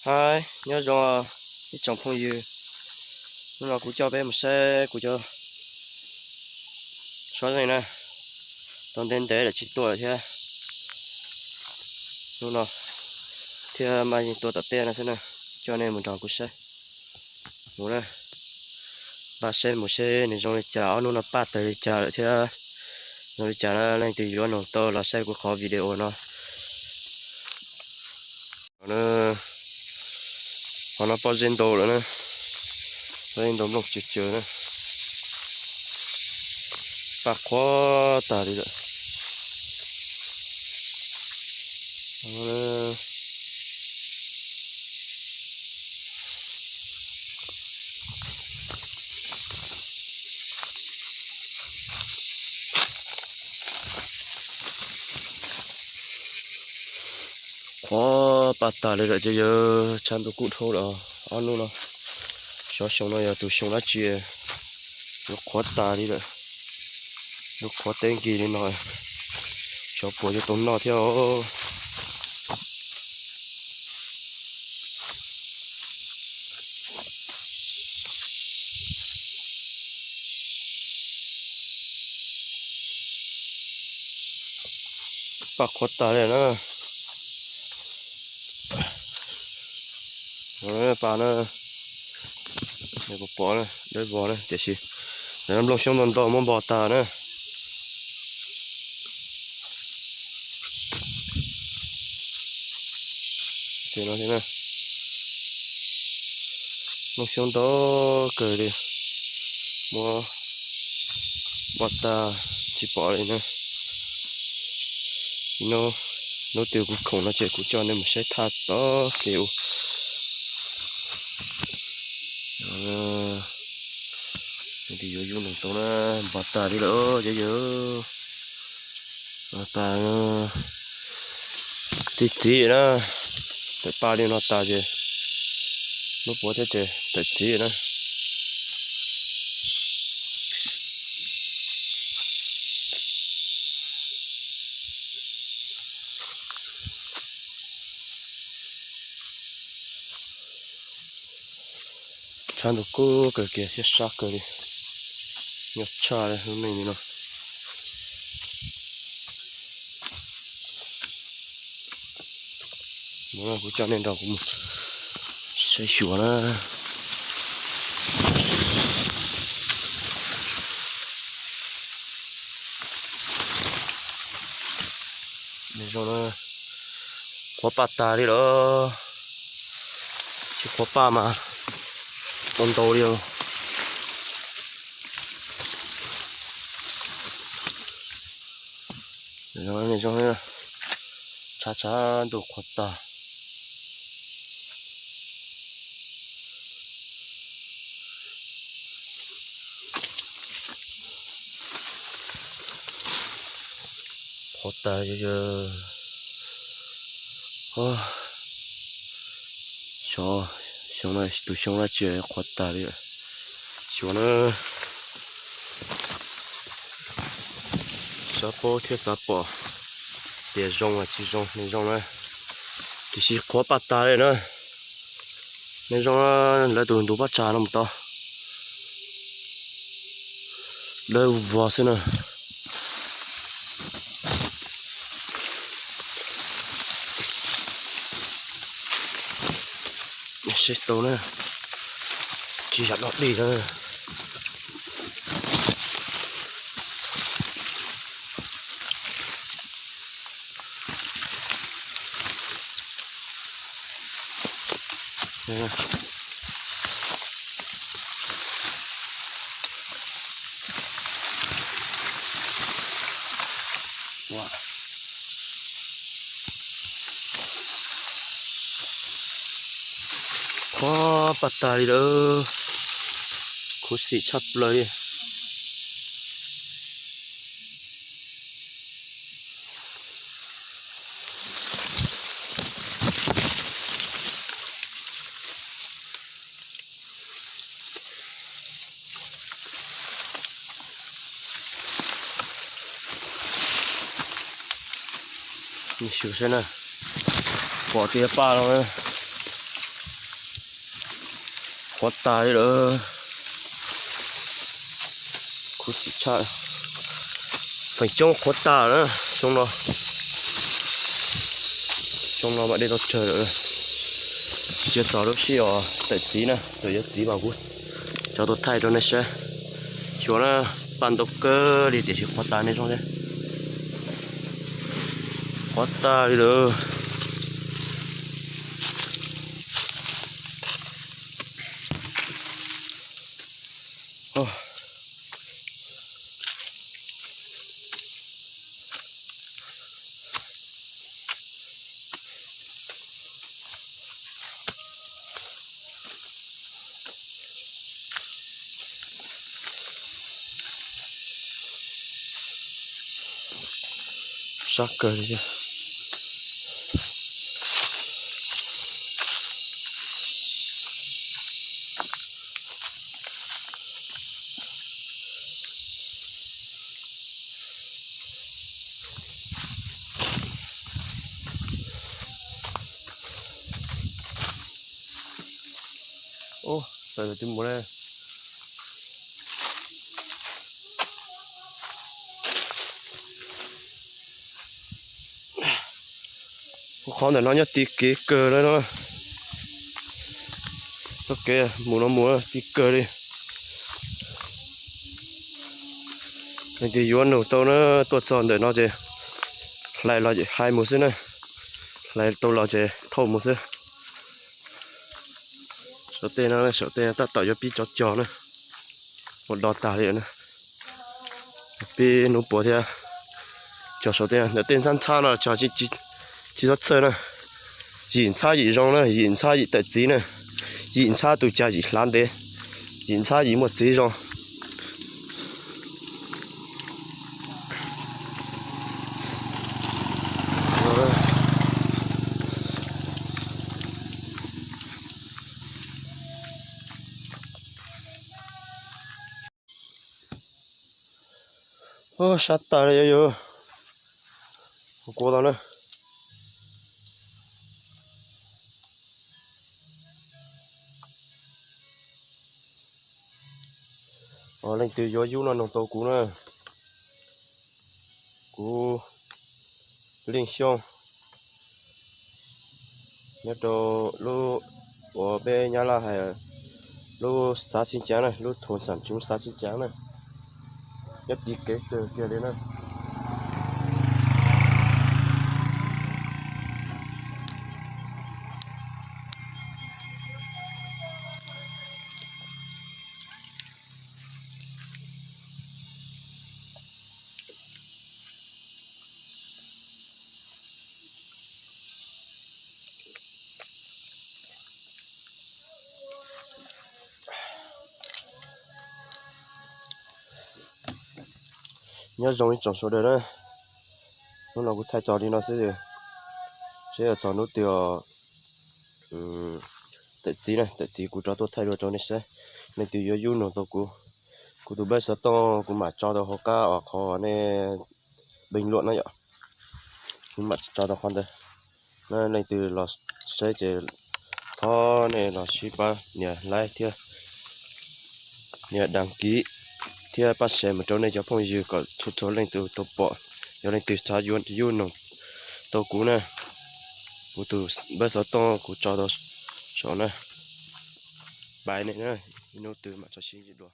Hais nyob zoo ib tsoom phooj ywg, hnub no kuv coj peb mus saib kuv cov suab zeej na, tau ntev ntev lawm tsis tua lawm thiab. Hnub no thiaj maj tua tom tej no xwb na, coj nej mus nrog kuv saib. Mus na, npaj saib mus seb nws zoo li cas, ob hnub no paj tawg li cas lawm thiab. Zoo li cas na, leej twg yuav noog tau los saib kuv qhov video no. Qhov no pob zeb ntau lawm na, pob zeb ntau nplooj cawv cawv na, paj qhuav tag li lawm. Qhuav paj tag li lawm ces yog tshav ntuj kub dhau lawm ob hnub no. Xyov xyoo no yog tus xyoo dab tsi, yuav qhuav tas li lawm. Yuav qhuav teb nkig li no, xyov puas yuav tau noj thiab os. Paj qhuav tas li na. Paj na, pom dawb vog na, tiam sis nplooj xyoob ntau ntau muab npog tag na. Nplooj xyoob ntau kawg li, muab npog tag tsis pom li na. Hnub twg kuv khoom no ces kuv coj nej mus saib thaj txoj kev ua. Yuav yub noog tau na, npog tag li lawm yog yog. Txiv txiv na, tawm paj li no tas ces lub puav thiab ces tawm txiv na. Tshav ntuj kub kawg kiag thiab sab kawg li, nyob tshaj lub neej li no. Kuv coj nej nrog kuv mus saib xyuas na. Zoo na, qhuav paj tag li lawm, tsis qhuav paj mas ua ntau li. Tshav tshav ntuj qhuav tag. Qhuav tas, xyov xyoo no tus xyoo dab tsi qhuav tas li. Xyov na, xav paub thiab xav pom tias zoo los tsis zoo, nej zoo na, tiam sis qhuav paj tag li na. Nej zoo, lawv tus ntug pob tsag no mus tau, dawb vog xwb na. Seb tau na, tsis yam dog dig na. Qhuav paj tag li lawm, khuv xim tshaj plaws li. Xyuas saib na, pom tias paj no, Qhuav tas li lawm. Khuv xim tshaj. Feem coob qhuav tas na, xyoo no, xyoo no mam de tau tsawg lawm. Tsis txog lub sij hawm tawm txiv na, tawm yuav txiv mas kuv tso tuaj thaij rau nej saib. Xyuas na, paj ntau kawg li tiam sis qhuav tas nej zoo thiab. Qhuav tas li lawm. Sab kawg li. Ub, tawm twb mus li. Qhov ntawm no nyob ti kev kawg li no. Txoj kev mus no mus ti kawg li. Leej twg yuav nug tau na, tuaj txog ntawm no ces hlais los hais mus xwb na. Hlais tau los ces thauj mus xwb. Saum tej no, saum tej tab tom yuav pib cov cog na, ua do tag li na. Pib hnub puav thiab. Cog saum tej, ntawm tej ntxhab ntxhab no cog tsis txhob txhawj na. Yim ntxhab yim zoo na, yim ntxhab yim tawm txiv na, yim ntxhab tus cag yim hlav ntev, yim ntxhab yim muaj txiv zoo. Sab tas li yog, kua tau na. Leej twg yuav yub no nug tau kuv na. Kuv Leej Xyooj, nyob rau lub, uas peb Nyab Laj hais lub xav Xib Caav na, lub thum xam tsuv xav Xib Caav na, nyob ti kev kawg kiag li na. Nyob zoo ib tsoom sawv daws na, hnub no kuv thaij txog li no xwb, seb txog hnub twg tawm txiv na, tawm txiv kuv rov tuaj thaij dua rau nej saib. Leej twg yuav yub nug tau kuv, kuv tus npawb xov tooj kuv mam tso rau hauv qab uas qhov nej pee luam na yom. Kuv mam tso rau qhov ntawd. Leej twg los saib ces thov nej los sib pab nias like thiab nias đăng ký thiab pab share mus rau nej cov phooj ywg kom txhua txhua leej twg tau pom. Yog leej twg xav yuav yub nug tau kuv na, kuv tus npawb xov tooj kuv tso rau saum na. Bye nej na, ib hnub twg mam tso sib ntsib dua.